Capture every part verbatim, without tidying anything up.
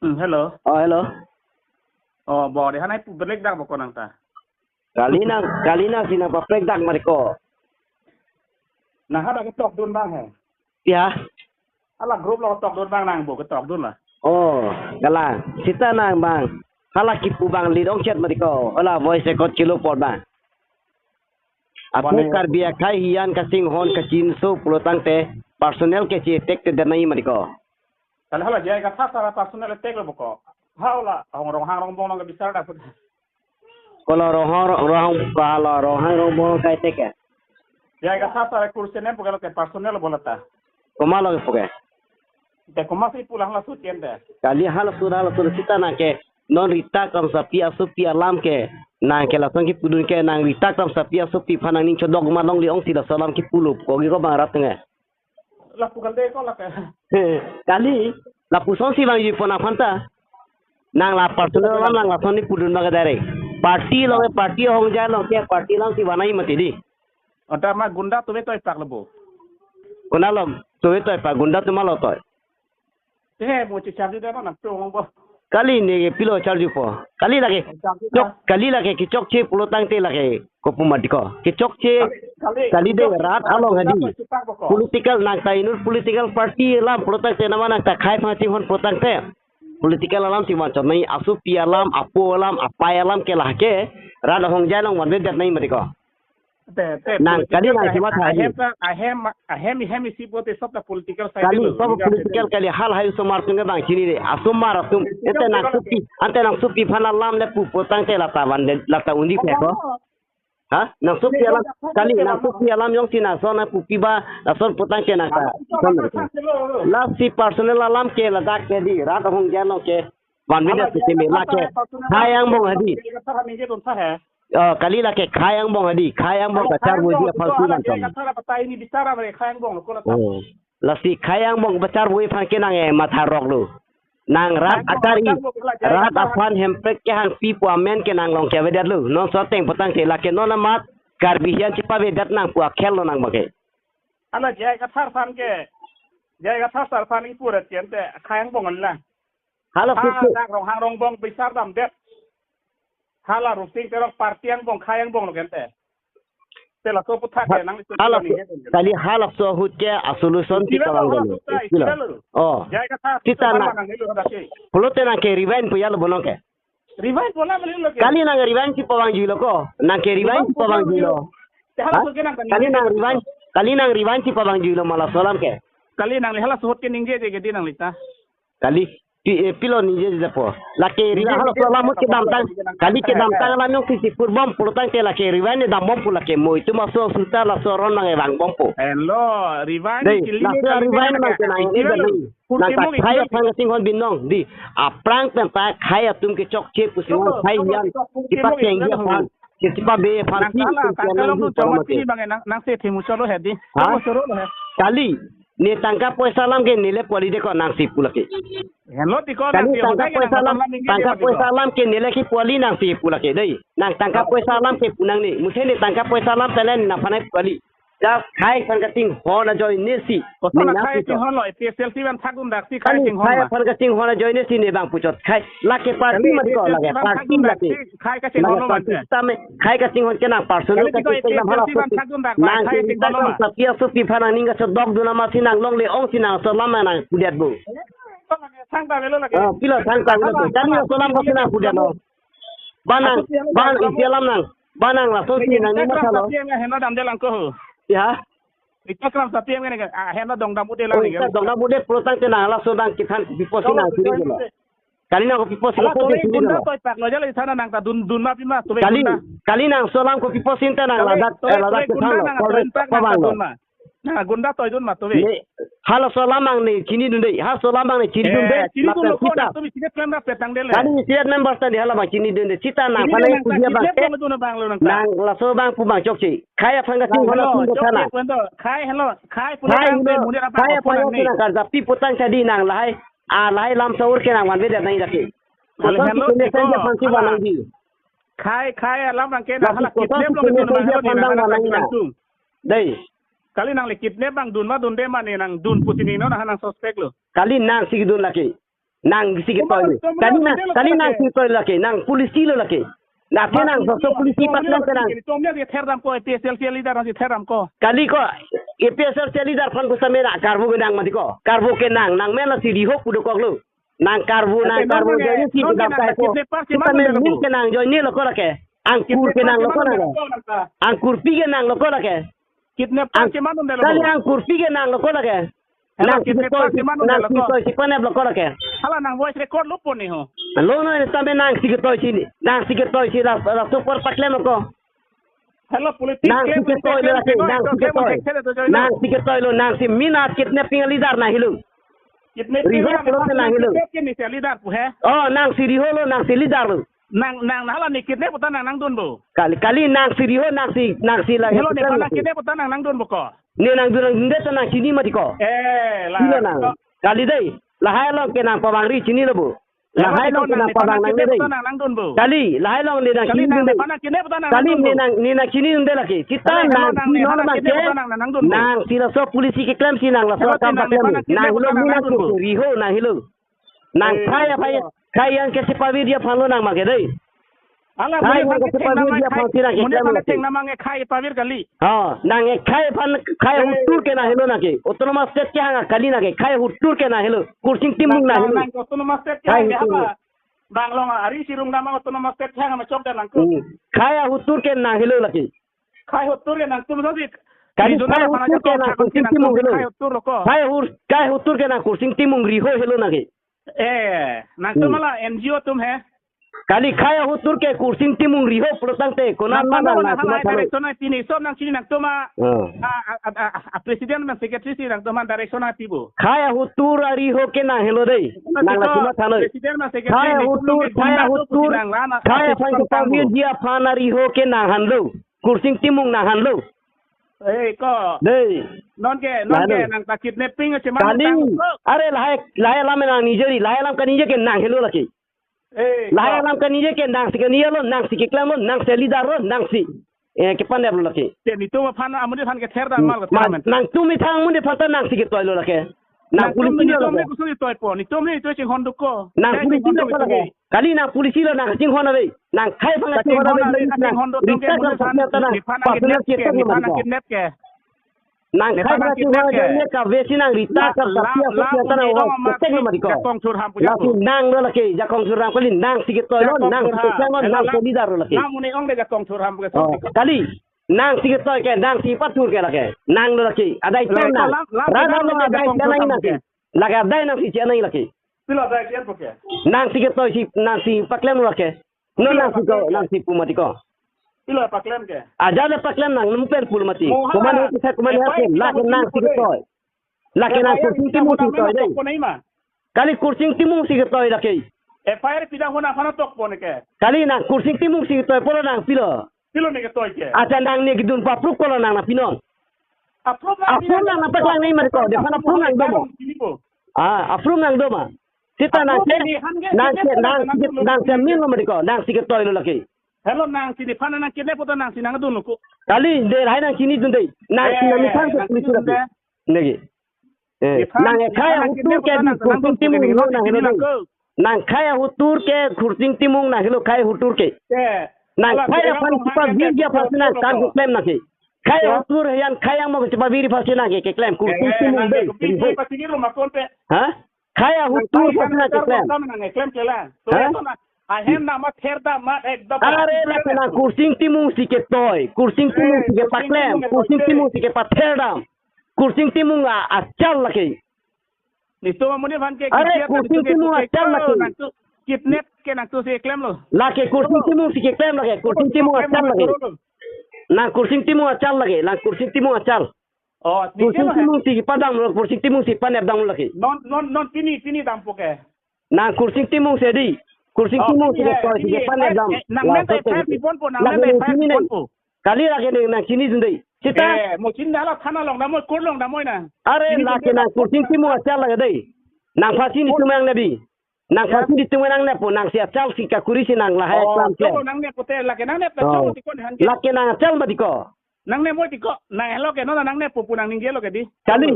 Hmm, hello. Oh, hello. Oh, bo, de hanai pu belek dak bo ko nang ta. Kali nang, kali nangsi nangpaprek dak mari ko. Nang hadak ketok dun bang he. Ya. Hala group lo ketok dun bang nang bo ketok dun la. Oh, kalang. Sita nang bang. Hala kipu bang lead ongchet mari ko. Hala voice record kilo por bang. Aku Bani. Karbi akhei hian kasinghon kachinso pulotangte personal ke chetek te danai mari ko. Kali hala J I Kathar sar personal attack lo bo ko. Hala Hong Ronghang Rongbong nang ke bisar dak. Kola Ronghang Ronghang, hala Ronghang Rongbong kai tek ke. J I Kathar sar kursi nem pu ke lo ke personal bo lata. Komat lo pu ke. Te komatsi pulang la sut yen te. Kali hala sut hala sut sita nang ke non Rita Kramsapi asopi alam ke nang ke lason kipu dun ke nang Rita Kramsapi asopi aphan nangning chodok ma longle ongsi laso alam kipu lo ko gi ko bang rat nge. Lapu kalde ko lake. He, kali, lapusonsi vangji pon aphan ta. Nang la personal alam nang lason kipu dun bang ke direct. Party along ke, party ahongjai along ke, party alongsi vanai mati di. Anta ma gunda tumi toi pak lebo. Gunda lo, tumi toi pak, gunda tuma lo toi. Te mo checharju da nang tu mo bo. Kali ne pilo charju po. Kali lake. Charju Chok, ta. Kali lake kechokche pulotangte lake kopu mati ko. Kechokche Kali, kali, kali de kechokche rat pulotangte along hadi. Political nang ta inut political party alam pulotangte nama nang ta khei aphan chinghon pulotangte. Political alam si vanchot nai asopi alam, apo alam, apei alam ke lake rat ahongjai along vanvedet nai mati ko. Te, te, Nang political kali nang ka-, kimat hai. Ahem ta, ahem, ahem, ahem isi pote sob ta political side Kali lo, sob political political side. Kali hal hai osomar atum ke bang chini de. Asomar atum. Political Ante nang political. Supi, ante nang supi aphan alam le pu pulotangte lata vandet, lata undi pe ko. Ha? Nang supi alam, kali nang supi alam jongsi nang son nang pupi ba, nang son pulotangte nang ta. Lasi personal alam ke ladak ke di, rat ahongjai along ke. Vanvedet si teme lake. Khei angbong hadi. Oh, kali lake khei angbong hadi. Khei angbong kacharvoji aphan si nang ton. Oh. Lasi khei angbong kacharvoji aphan ke nang e matha rok lo. Nang rat akari. Rat aphan hemprek kehangpi pu amen ke nang long ke avedet lo. Non so ateng pulotangte lake non amat Karbi hian chipavedet nang pu akhel lo nang bang ke. Hala J I Kathar aphan ke. J I Kathar sar aphan ipu rat yen te khei angbong la. Hala Ha, susu. Dak Ronghang Rongbong bisar damdet. Hala Rupsing Teron party angbong khei angbong lo kente. Te laso aputhak ke nang Hala ni su-, kali hala so ahut ke a solution Isi kita lo, bang hala gani. Isi lo. Isi lo. Oh. J I Kathar, Kita hala na. Nang nilo hala ke. Pulote nang ke rewind puya lo bonong ke. Rewind bola mali lo ke. Kali nang rewind si pawang juilo ko. Nang ke rewind si pawang juilo. Te hala Ha? So ke nang Kali nang rewind, kali nang rewind si pawang juilo ma laso alam ke. Kali nang hala so ahut ke ningje je ke di nang lita. Kali, pi, eh, pilo ningje je po. Lake rewind hala so alam ahut kedamtang. Kali kedamtang alam jongsi si pur bom pulotangte lake rewind dam bom pu lake mo itum aso suta laso aron nang evang bom pu. Hello, rewind Dei, chili laso kali rewind nang ke nang ini. Nang ta khei aphan kasinghon binong di. Aphrang pen ta khei atum kechokche pusi nang khei hian. Kipat keng dia aphan. Kipat be aphan. Nang si salah, itum tangka long tu choma pini bang nang, nang se thimu cholo he di. Ha? Choma cholo he. Kali. Ne tangka poisa alam ke ne le puali de ko nang si pu lake. Hello, di ko Kali nang si tangka hotai ke poisa nang alam, nang tangka poisa alam ke ne le kipuali nang si pu lake dei. Nang tangka poisa alam ke pu nang ne. Muse ne tangka poisa alam talen nang aphan puali. Just khei aphan kasinghon ajoine si. Koson ne nang khei puchot. Kasinghon lo, A P H L C van thak dun dak si khei Kali kasinghon khei ma. Aphan kasinghon ajoine si ne bang puchot. Khei lake party Kali mati ko A P H L C lake van thak party dun dak lake. Si khei kasinghon lo Lake man party te. Sitame khei kasinghon ke nang personal Kali ka tiko chiteng nam A P H L C hala van so thak dun dak nang khei ke kasinghon lo ma. Sapi asopi aphan nangning kachodok dun amatsi nang longle ongsi nang so alam nang pudet bo. Thang ta velo lake. Oh, pilo thang ta velo ke. Kali so alam ko nang pudet lo. Banang, banang isi alam nang. Banang laso si nang ni masa lo. Heno dam de lang ko. Ya. Rita Kramsapi em ke ne, ah, heno dong dam ude lang Oh, ni. Ita dong dam ude pulotangte nang laso nang kithan pipo si nang suri lo. Kali nang pipo si Ala laso tobe si suri gunda lo. Toi pak lo jalo isana nang ta dun, dun ma pima tobe Kali, gunda. Kali nang so alam ko pipo si ta nang Tobe, ladak, tobe, eh, ladak tobe kithan gunda lo. Nang Tobe toi pak nang pabang ta lo. Dun ma. Nang gunda toi dun ma tobe. Ne, hala so alam nang ne chini dun dei. Ha so alam nang ne chini dun dei. Eh, chini dun lo ko Mata nang kita. Tobe chini plan ra petang de le. Kali siat member ta di hala bang chini dun dei. Sita nang Chini panai dun nang puji ta abang chini te. Plan dun abang lo nang ta. Nang laso bang pu bang chokche. Khei aphan kasinghon Hello, atum chok kethana. Ke kwento. Khei, hello. Khei pulo Khei tang pe hello. Muni ra Khei pa aphan nang ni. Nang karjapi putang chadi nang lahai. Ah, lahai lam saur ke nang vanvedet nang lake. Hello, Laso hello, si kene tiko. Sanja aphan si Hala. Vanang di. Khei, khei alam rang ke nang Laso hala kotor kidnap si lo kene kedun sanja bang aphan hello ni nang dang hala vanang kaki na. Langsung. Dei. Kali nang le kidnap bang dun ma dunde ma ne nang dun pusi ni no nang nang suspect lo. Kali nang si dun lake. Nangsi ketoi lo. Kali nang, kali nangsi ketoi lo lake. Nang polisi lo lake. Nang ke nang, so polisi patlang ke nang. Tom ya dia therdam ko, A P H L C leader nangsi therdam ko. Kali ko, A P H L C leader aphan pusitame nang karbu ke nang mati ko. Karbu ke nang, nang men lasi Riho pu dokok lo. Nang karbu, nang karbu join si kedam kai ko. Pusitame ning ke nang join lo ko lake. Angkur ke nang lo ko lake. Angkur pi ke nang lo ko lake. Kidnapper ke manun delo. Kali angkur pi ke nang lo ko lake. Nangsi ketoi, nangsi ketoi si panep lo ko lake. Hala nang voice record lo pon ni ho. Lo no, ne tame nangsi ketoi si ni. Nangsi ketoi si la, la super paklem lo ko. Hello, politics nangsi ketoi lo lake, nangsi ketoi. Nangsi ketoi lo, nangsi minat kidnapping leader nang helo. Kidnapping Riho leader pulote nang helo. Kidnapping ni leader pu he. Oh, nangsi Riho lo, nangsi leader lo. Nang, nang, hala ni kidnap puta nang nangdun bo. Kali, kali nangsi Riho, nangsi, nangsi la. Hello, ne nangdun puta nang nangdun bo ko. Ne nangdun nangdunde ta nang chini mati ko. Eh, la. Pilo nang. Kali dei, lahai along ke nang pavangri chini lo bo. Lahai along ke nang pavang nang dei. Kali, lahai along ne nang chini dei. Kali ne nang, ne nang chini dei lake. Sita nang, nang, nang, nang, nangsi laso polisi keklem si nang laso akam paklem. Nang helo, nang helo Riho nang helo. Nang khei aphai, khei yang ke si pavirji aphan lo nang make dei. Hala khei yang ke si pavirji aphan si nang keklem nang ke. Nang khei pavir kali. Ha, nang khei aphan khei hutur ke nang helo nang ke. Autonomous state kehang kali nang ke. Khei hutur ke nang helo. Kursing Timung nang helo. Nang autonomous state kehang ke hapa. Bang long ari sirung nama autonomous state kehang ma chok dan nang ko. Hmm. Khei hutur ke nang helo lake. Khei hutur ke nangtum sasi. Kali khei hutur ke nang Kursing Timung helo. Khei hutur lo ko. Khei hur, khei hutur ke nang Kursing Timung Riho helo nang ke. Eh, nangtum hala N G O atum he. Kali khei hutur ke Kursing Timung Riho pulo tangte konat mana nang hala direction nang pini som nang chini nangtum a. A, a, a, a, a, president nang secretary si nangtum a direction nang pibo. Khei hutur a Riho ke nang helo dei. Nang la chuma thanoi. President nang secretary khei hutur, khei hutur. Khei aphan kepavirji aphan a Riho ke nang henlo. Kursing Timung nang henlo. Eh, ko. Dei. Non ke, non ke, nang ta kidnapping chema. Kali. Are lahai, lahai alam nang nijeri, lahai alam kanije ke nang helo lake. Eh, lahai alam kanije ke nangsi kanije lo, nangsi keklem lo, nangsi leader lo, nangsi. Eh, kepanep lo lake. Te netum aphan amonit aphan ke therda mal ke thermen. Nangtum aphan amonit aphan ta nangsi ketoi lo lake. Nang polisi lo lake. Netum ni kusung ketoi po, netum ni ketoi chinghon duk ko. Nang polisi lo lake. Kali nang polisi lo nang chinghon ave. Nang khei aphan chinghon ave. Nang chinghon duk ke. Personal check ke. Nang khei aphan chinghon ave ne kave si nang Rita ka tapi apa yang tanah orang. Cek lo mati ko. Jakong Churham punya. Lasi nang lo lake, Jakong Churham kali nangsi ketoi lo, nangsi ketoi lo, nangsi leader lo lake. Nang muni ong de Jakong Churham ke. Oh, kali. Nangsi ketoi ke, nangsi pathur ke lake. Nang lo lake. Adai pen nang. Rada lo adai pen nang lake. Lake adai nangsi chenai lake. Pilo adai pen po ke. Nangsi ketoi si, nangsi paklem lo lake. No nangsi ko, nangsi pu mati ko. Pilo paklem ke. Aja le paklem nang, num pen pu lo mati. Komat he kisa, komat he lake nangsi ketoi. Lake nang Kursing Timung si ketoi dei. Kali Kursing Timung si ketoi lake. F I R pida hona hona tok pon ke. Kali nang Kursing Timung si ketoi pulo nang pilo. Pilo ne ketoi ke. Acha nang ne kedun pa proof ko lo nang nangpinon. Approve nang, approve nang nangpaklang nai mati ko. Depan approve nang do ma. Ah, approve nang do ma. Sita nang ke, nang ke, nang ke, nangsi min lo mati ko. Nangsi ketoi lo lake. Hello, nangsi nephan nang kidnap puta nangsi nangdun lo ko. Kali, dei lahai nang chinidun dei. Nangsi nang nephan ke polisi lake. Negi. Eh, nang khei hutur ke Kursing Timung lo nang helo dei. Nang khei hutur ke Kursing Timung nang helo khei hutur ke. Nang khei aphan chepavirji aphan si nang kam keklem nang ke. Khei hutur he-an khei yang mo chepavirji aphan si nang ke keklem Kursing Timung dei. Ha? Khei hutur aphan si nang keklem. Ha? Ahem nama therda mat ekdom. Are lake nang Kursing Timung si ketoi, Kursing Timung si kepaklem, Kursing Timung si kepatherdam, Kursing Timung a, achal lake. Netum amonit aphan ke. Are Kursing Timung achal lake. Nangtum kidnap ke nangtum si keklem lo. Lake Kursing Timung si keklem lake, Kursing Timung achal lake. Nang Kursing Timung achal lake, nang Kursing Timung achal. Oh, Kursing Timung si padam lo, Kursing Timung si panep dam lo lake. Non, non, non pini, pini dampo ke. Nang Kursing Timung si dei. Kursing Timung si ketoi si kepanep dam. Nang men ta F I R pipon po, nang men ta F I R pipon po. Kali lake nang chinidun dei. Sita. Eh, mo chinine hala thana along damnoi, court along damnoi na. Are lake nang Kursing Timung achal lake dei. Nangphan si netum nangnep dei. Nangphan si netum nangnep po, nangsi achal si kakuri si nang lahai aklam ke. Nang nep pote lake nang nep ta chong ti ko ne han ke. Lake nang achal mati ko. Nang nep moi ti ko, nang helo ke, no nang nep pu nang ningje lo ke dei. Kali,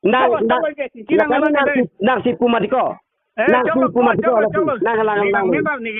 nang, nang, nangsi pu mati ko. Eh, nang cholo, sui pu ma cholo, cholo, cholo. Nang, nang, nang, nang. Member neke.